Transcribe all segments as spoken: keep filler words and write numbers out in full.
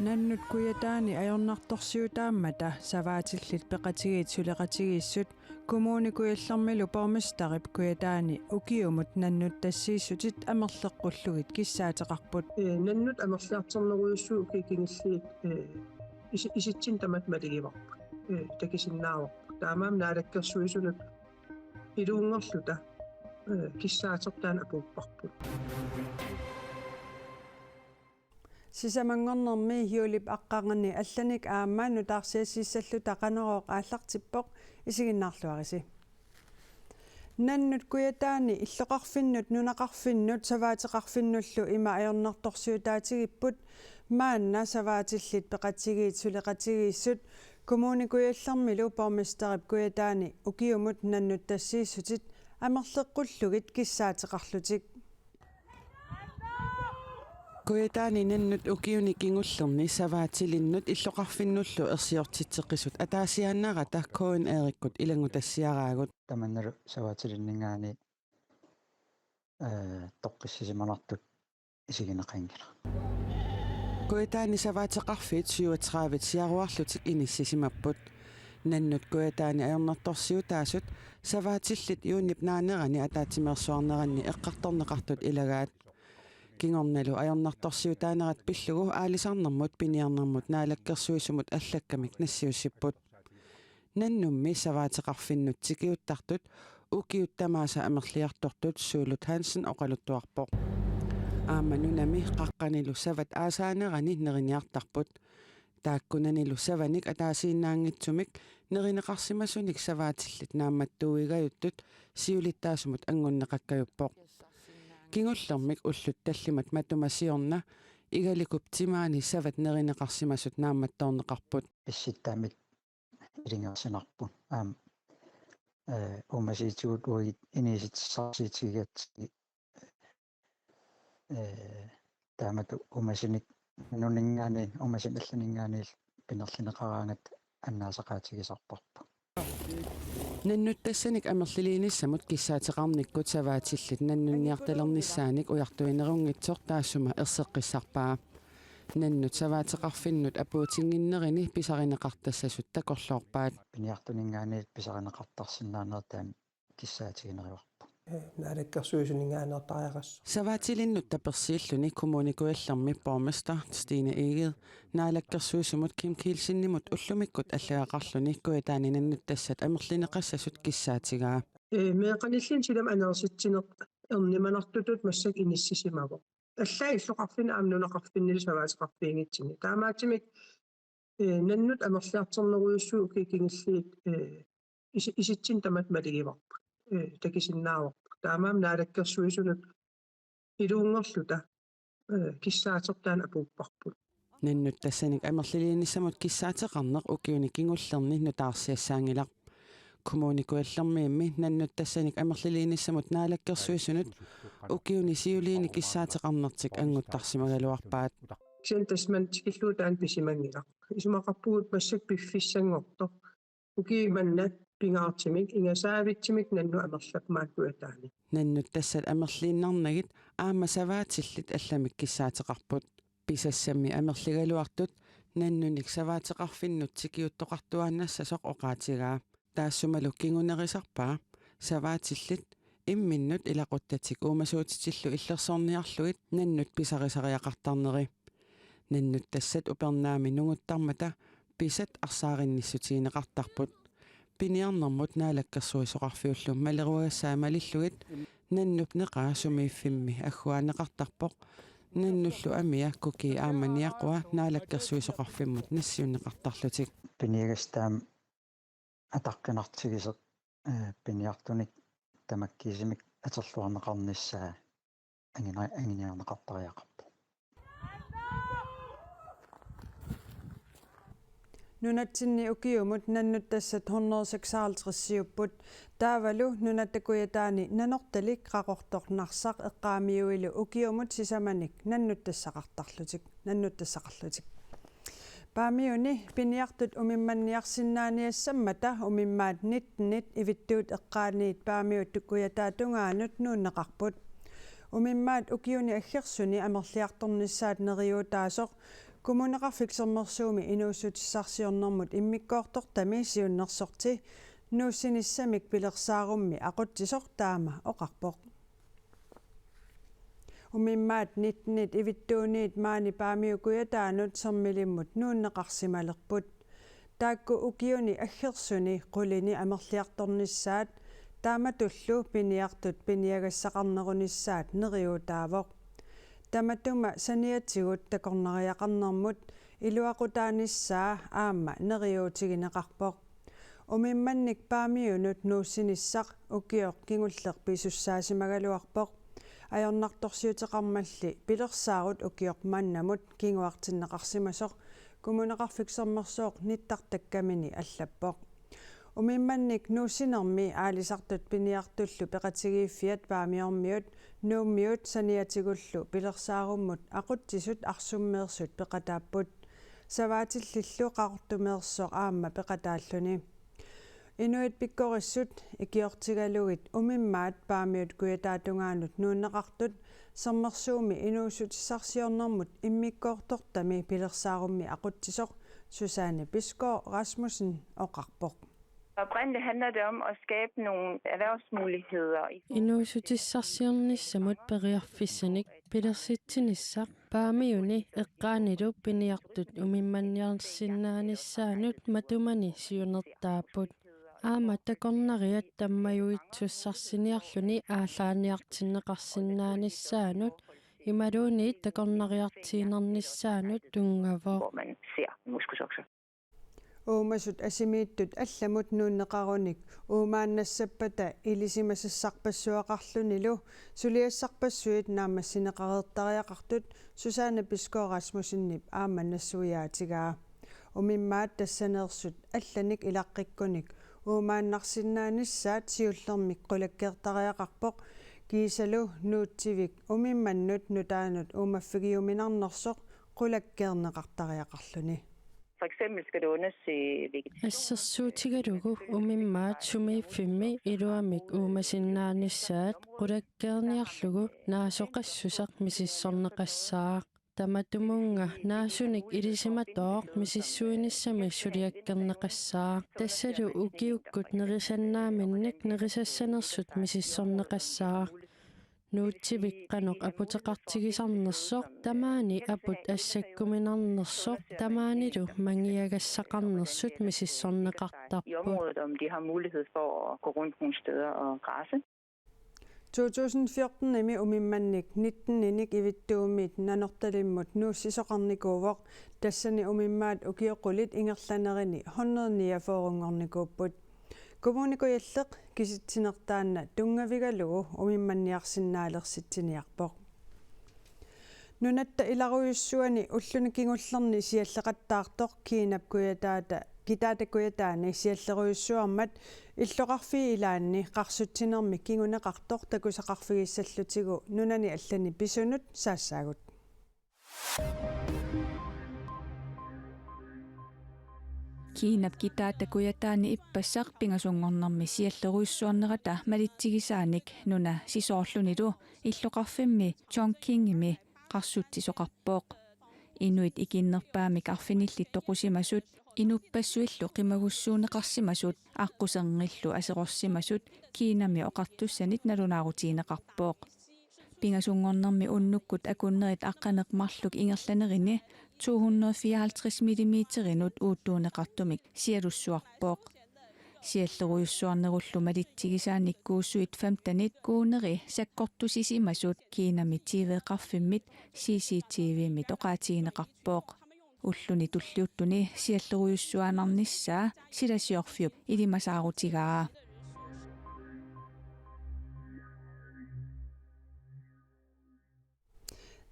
Nannut Kujataani ajornartorsiutaammata savaatillit peqatigiit suleqatigiissut Kommune Kujallermilu borgmesterip Kujataani ukiumut nannuttassiissutit amerleqqullugit kissaateqarput. Ee, nannut amerliartornerujussuit ukiut kingulliit, ee, isi-, isitsinnik tamatta maligivarput. Ee, takusinnaavarput. Taamaammat Naalakkersuisunut iluunngorluta, ee, kissaatertaanut apuupparput. Sisamanngornermi juulip aqqarani allanik aamma nutaarsiassiissalluta Qanorooq aallartippoq, isiginnaarluarisi. Nannut Kujataani illoqarfinnut nunaqarfinnut savaateqarfinnullu ima ajornartorsiutaatigipput, maanna savaatillit peqatigiit suleqatigiissut Kommune Kujallermilu borgmesterip Kujataani ukiumut nannuttassiissutit amerleqqullugit kissaateqarlutik. Kujataani nannut ukiuni kingullerni savaatilinnut illoqarfinnullu ersiortitseqqisut ataasiaannarata K N R-ikkut ilanngutassiaraagut. Tamannalu savaatilinninngaanniit, ee, toqqissisimanartut isigineqanngilaq. Kujataani savaateqarfiit syvogtredive siaruarlutik inissisimapput. Nannut Kujataani ajornartorsiutaasut savaatillit juunip naanerani ataatsimeersuarneranni eqqartorneqartut ilagaat. Kingornalu ajornartorsiutaanerat pillugu aalisarnermut piniarnermut naalakkersuisumut allakkamik nassiussipput. Nannummi savaateqarfinnut tikiuttartut ukiut tamaasa amerliartortut Suulut Hansen oqaluttuarpoq. Aamma nunami qaqqanilu savat aasaanerani neriniartarput. Taakkunanilu savanik ataasiinnaanngitsumik nerineqarsimasunik savaatillit naammattuuigajuttut siulittaasumut anngunneqakkajuppoq. Kingullermik ullut tallimat matuma siorna Igalikup timaani savat nerineqarsimasut naammattoorneqarput. Pissittaamik ilungersunarput. Aamma, ee, uumasuutigut uagut inuussutissarsiutigigatsigit, ee, taamatut uumasunik nunninngaanniit, uumasunik allaninngaanniit pinerlineqaraangat annaasaqaatigisarparput. Nannuttassanik amerliliinissamut kissaateqarnikkut savaatillit nannunniartalernissaanik ujartuinerunngitsoq taassuma erseqqissarpaa. Nannut savaateqarfinnut apuutinnginnerini pisarineqartassasut takorloorpaat. Piniartuninngaanniit pisarineqartarsinnaanerit taama kissaatiginerivarput. Ee, naalakkersuisuninngaanneertariaqassaaq. Savaatilinnut tapersiilluni Kommune Kujallermi borgmester Stine Egede Naalakkersuisumut Kim Kielsenimut ullumikkut allagaqarluni Kujataani nannuttassat amerlineqassasut kissaatigaa. Ee, meeqqanilluunniit silami aneersitsineq ernumanartutut massakkut inissisimavoq. Allaat illoqarfinni aamma nunaqarfinnilu savaateqarfiunngitsunik. Taamaattumik, ee, nannut amerliartornerujussuit ukiut kingulliit, ee, isi-, isitsinnik tamatta maligivarput. Ee, takusinnaavarput. Taamaammat Naalakkersuisunut iluunngorluta, ee, kissaatertaanut apuupparput. Nannuttassanik amerliliinissamut kissaateqarneq ukiuni kingullerni nutaarsiassaanngilaq. Kommune Kujallermiimmi nannuttassanik amerliliinissamut Naalakkersuisunut ukiuni siuliini kissaateqarnertik annguttarsimagaluarpaat. Kisianni tassa maanna tikillugu taanna pisimanngilaq. Isumaqarpugut massakkut piffissanngortoq. Ukiut manna pingaartumik ingasaavitsumik nannut amerlappaat Kujataani. Nannuttassat amerliinnarnagit aamma savaatillit allamik kissaateqarput. Pisassammi amerligaluartut nannunik savaateqarfinnut tikiuttoqartuaannassasoq oqaatigaa. Taassumalu kingunerisarpaa savaatillit imminnut ilaquttatik uumasuutitillu illersorniarlugit nannut pisarisariaqartarneri. Nannuttassat upernaami nunguttarmata pisat arsaarinnissutigineqartarput. Piniarnermut naalakkersuisoqarfiullu maleruagassai malillugit nannup neqaa sumiiffimmi agguaanneqartarpoq. Nannullu amia kukii aamma niaqua naalakkersuisoqarfimmut nassiunneqartarlutik. Piniagassat taama ataqqinartigisoq, ee, piniartunik tamakkiisumik atorluarneqarnissaa angina-, anguniarneqartariaqarpoq. Nunatsinni ukiumut nannuttassat hundrede seksoghalvtredsiupput. Taavalu Nunatta Kujataani Nanortalik, Qaqortoq, Narsaq eqqaamiuilu ukiumut sisamanik nannuttassaqartarlutik, nannuttassaqarlutik. Paamiuni piniartut umimmanniarsinnaaniassammata umimmaat nittenit ivittuut eqqaaniit Paamiut Kujataata tungaanut nuunneqarput. Umimmaat ukiuni aggersuni amerliartornissaat neriuutaasoq Kommuneqarfik Sermersuumi inuussutissarsiornermut immikkoortortami siunnersorti nuussinissamik pilersaarummi aqutsisoq taama oqarpoq. Umimmaat nittenit ivittuuniit maani Paamiut Kujataanut sermilimmut nuunneqarsimalerput. Taakku ukiuni aggersuni qulini amerliartornissaat taamatullu piniartut piniagassaqarnerunissaat neriuutaavoq. Tamatuma saniatigut takornariaqarnermut iluaqutaanissaa aamma neriuutigineqarpoq. Umimmannik Paamiunut nuussinissaq ukioq kingulleq pisussaasimagaluarpoq. Ajornartorsiuteqarmalli pilersaarut ukioq mannamut kinguartinneqarsimasoq Kommuneqarfik Sermersooq nittartakkamini allappoq. Umimmannik nuussinermi aalisartut piniartullu peqatigiiffiat Paamiormiut Nuummiut saniatigullu pilersaarummut aqutsisut Arsummeersut peqataapput. Savaatillillu Qaqortumeersoq aamma peqataalluni. Inuit pikkorissut ikiortigalugit umimmaat Paamiut Kujataatungaanut nuunneqartut Sermersuumi inuussutissarsiornermut immikkoortortami pilersaarummi aqutsisoq Susanne Bisgaard Rasmussen oqarpoq. Oprindeligt handler det om at skabe nogle erhvervsmuligheder i Inuussutissarsiornissamut periarfissanik pilersitsinissaq Paamiuni eqqaanilu piniartut umimmanniarsinnaanissaannut matumani siunertaapput. Aamma takornariat tammajuitsussarsiniarluni aallaaniartinneqarsinnaanissaanut imaluunniit takornariartiinnarnissaanut tunngavoq. Hvor man ser moskusokser. Uumasut asimiittut allamut nuunneqarunik uumaannassappata ilisimasassarpassuaqarlunilu suliassarpassuit naammassineqareertariaqartut Susanne Bisgaard Rasmussenip aamma nassuiaatigaa. Umimmaat tassaneersut allanik ilaqqikkunik uumaannarsinnaanissaat siullermik qulakkeertariaqarpoq kiisalu Nuutsivik umimmannut nutaanut uumaffigiuminarnersoq qulakkeerneqartariaqarluni. For eksempel skal du undersøge vegetation. Assersuutigalugu umimmaat sumiiffimmi iluamik uumasinnaanissaat qulakkeerniarlugu naasoqassuseq misissorneqassaaq. Tamatumunnga naasunik ilisimatooq misissuinissami suliakkerneqassaaq. Tassalu ukiukkut nerisannaaminnik nerisassanersut misissorneqassaaq. Nuutsivik qanoq aputeqartigisarnersoq, tamaani aput assakkuminarnersoq, tamaanilu mangiagassaqarnersut misissorneqartarput. I området, om de har mulighed for at gå rundt nogle steder og græsse. To tusind fjorten-imi umimmannik nitten-inik ivittuumiit Nanortalimmut nuussisoqarnikuuvoq, tassani umimmaat ukioq qulit ingerlanerini hundrede niogfyrre-nngornikuupput. Kommune Kujalleq kisitsinertaanna tunngavigalugu umimmanniarsinnaalersitsiniarpoq. Nunatta ilarujussuani ulluni kingullerni sialleqattaartoq Kiinap kujataata, Kitaata Kujataani siallerujussuarmat illoqarfiit ilaanni qarsutsinermi kinguneqartoq takusaqarfigissallutigu nunani allani pisunut saassaagut. Kiinap Kitaata Kujataani ippassaq pingasunngornermi siallerujussuarnerata malitsigisaanik nuna sisoorlunilu illoqarfimmi Chongqingimi qarsutsisoqarpoq. Inuit ikinnerpaamik arfinillit toqusimasut, inuppassuillu qimagussuunneqarsimasut, aqquserngillu aserorsimasut Kiinami oqartussanit nalunaarutigineqarpoq. Pingasunngornermi unnukkut akunnerit aqqaneq-marluk ingerlanerini to hundrede fireoghalvtreds millimeterinut uuttuunneqartumik sialussuarpoq. Siallerujussuarnerullu malitsigisaanik kuussuit femtenit kuuneri sakkortusisimasut Kiinami T V-qarfimmit C C T V-mit oqaatigineqarpoq. Ulluni tulliuttuni siallerujussuaannarnissaa silasiorfiup ilimasaarutigaa.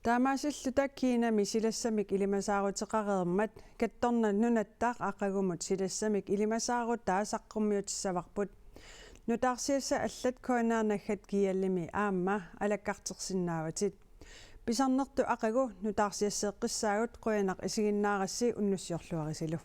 Taamaasilluta Kiinami silassamik ilimasaaruteqareermat kattornaq nunatta aqagumut silassamik ilimasaarutaa saqqummiutissavarput. Nutaarsiassat allat K N R naggat gl-imi aamma alakkartersinnaavatit. Pisarnertut aqagu nutaarsiasseeqqissaagut, qujanaq isiginnaarassi, unnussiorluarisilu.